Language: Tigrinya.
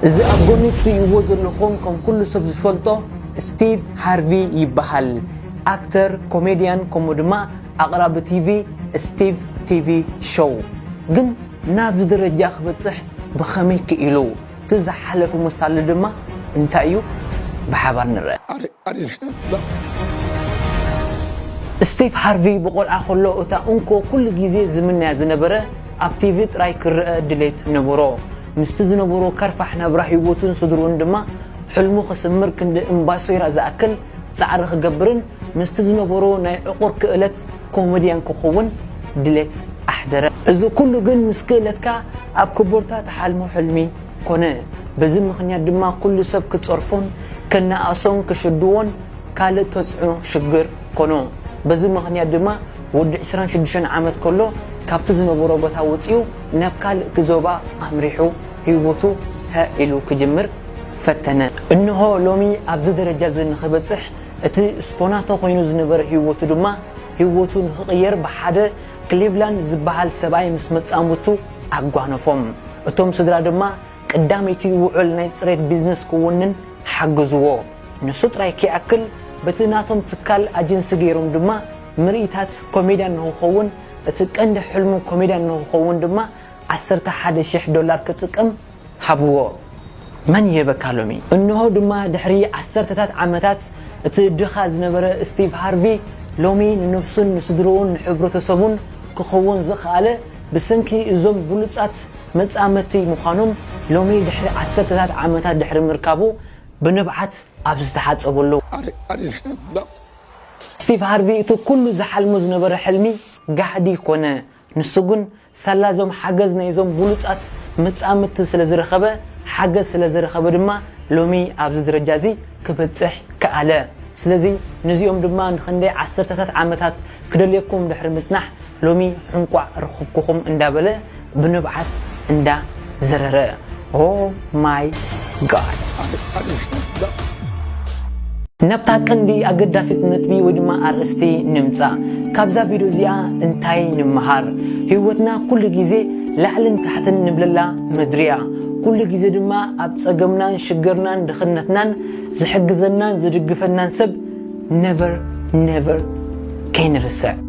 እዚ ኣብ ጎኒ እትርእይዎ ዘለኹም ከም ኩሉ ሰብ ዝፈልጦ ስቲቭ ሃርቪ ይበሃል። ኣክተር፣ ኮሜድያን ከምኡ ድማ ኣቕራቢ ቲቪ ስቲቭ ቲቪ ሾው። ግን ናብዚ ደረጃ ክበጽሕ ብኸመይ ክኢሉ? እቲ ዝሓለፉ መሳሉ ድማ እንታይ እዩ? ብሓባር ንርአ። ስቲቭ ሃርቪ ብቆልዓ ከሎ እታ እንኮ ኩሉ ግዜ ዝምነያ ዝነበረ ኣብ ቲቪ ጥራይ ክረአ ድሌት ነበሮ። ምስቲ ዝነበሮ ከርፋሕ ናብራ ህይወቱን ስድርኡን ድማ ሕልሙ ክስምር ክንዲ እምባሶይራ ዝኣክል ጻዕሪ ክገብርን ምስቲ ዝነበሮ ናይ ዕቑር ክእለት ኮሜድያን ክኸውን ድሌት ኣሕደረ። እዚ ኩሉ ግን ምስ ክእለትካ ኣብ ክቦርታ ትሓልሞ ሕልሚ ኮነ። በዚ ምኽንያት ድማ ኩሉ ሰብ ክጸርፎን ከነኣእሶን ክሽድዎን ካልእ ተጽዕኖ ሽግር ኮኖ። በዚ ምኽንያት ድማ ወዲ ዕስራን ሽዱሽተን ዓመት ከሎ ካብቲ ዝነበሮ ቦታ ወጺኡ ናብ ካልእ ዞባ ኣምሪሑ ህይወቱ ሃእ ኢሉ ክጅምር ፈተነ። እንሆ ሎሚ ኣብዚ ደረጃ እዚ ንኽበጽሕ እቲ ስፖናቶ ኮይኑ ዝነበረ ህይወቱ ድማ ህይወቱ ንኽቕየር ብሓደ ክሊቭላንድ ዝበሃል ሰብኣይ ምስ መጻምድቱ ኣጓነፎም። እቶም ስድራ ድማ ቀዳመይቲ ውዕል ናይ ጽሬት ቢዝነስ ክውንን ሓግዝዎ። ንሱ ጥራይ ከይኣክል በቲ ናቶም ትካል ኣጀንሲ ገይሮም ድማ ምርኢታት ኮሜድያን ንኽኸውን እቲ ቀንዲ ሕልሙ ኮሜድያን ንኽኸውን ድማ ዓሰርተ ሓደ ሽሕ ዶላር ክጥቀም ሃብዎ። መን ይህበካ ሎሚ? እንሆ ድማ ድሕሪ ዓሰርተታት ዓመታት እቲ ድኻ ዝነበረ ስቲቭ ሃርቪ ሎሚ ንነብሱን ንስድርኡን ንሕብረተሰቡን ክኸውን ዝኸኣለ ብሰንኪ እዞም ብሉጻት መጻምድቲ ምዃኖም ሎሚ ድሕሪ ዓሰርተታት ዓመታት ድሕሪ ምርካቡ ብንብዓት ኣብ ዝተሓጸበሉ ስቲቭ ሃርቪ እቲ ኩሉ ዝሓልሞ ዝነበረ ሕልሚ ጋህዲ ኮነ። ንሱ ግን ሳላዞም ሓገዝ ናይዞም ብሉጻት መጻምድቲ ስለ ዝረኸበ ሓገዝ ስለ ዝረኸበ ድማ ሎሚ ኣብዚ ደረጃ እዚ ክበጽሕ ከኣለ። ስለዚ ነዚኦም ድማ ንኽንደይ ዓሰርተታት ዓመታት ክደልየኩም ድሕሪ ምጽናሕ ሎሚ ሕንቋዕ ረኽብኩኹም እንዳበለ ብንብዓት እንዳ ዘረረ። Oh my God! ናብታ ቀንዲ ኣገዳሲት ነጥቢ ወይ ድማ ኣርእስቲ ንምጻእ። ካብዛ ቪድዮ እዚኣ እንታይ ንምሃር? ህይወትና ኩሉ ግዜ ላዕልን ታሕትን ንብለላ ምድሪ እያ። ኩሉ ግዜ ድማ ኣብ ጸገምናን ሽግርናን ድኽነትናን ዝሕግዘናን ዝድግፈናን ሰብ never never ከይንርስዕ።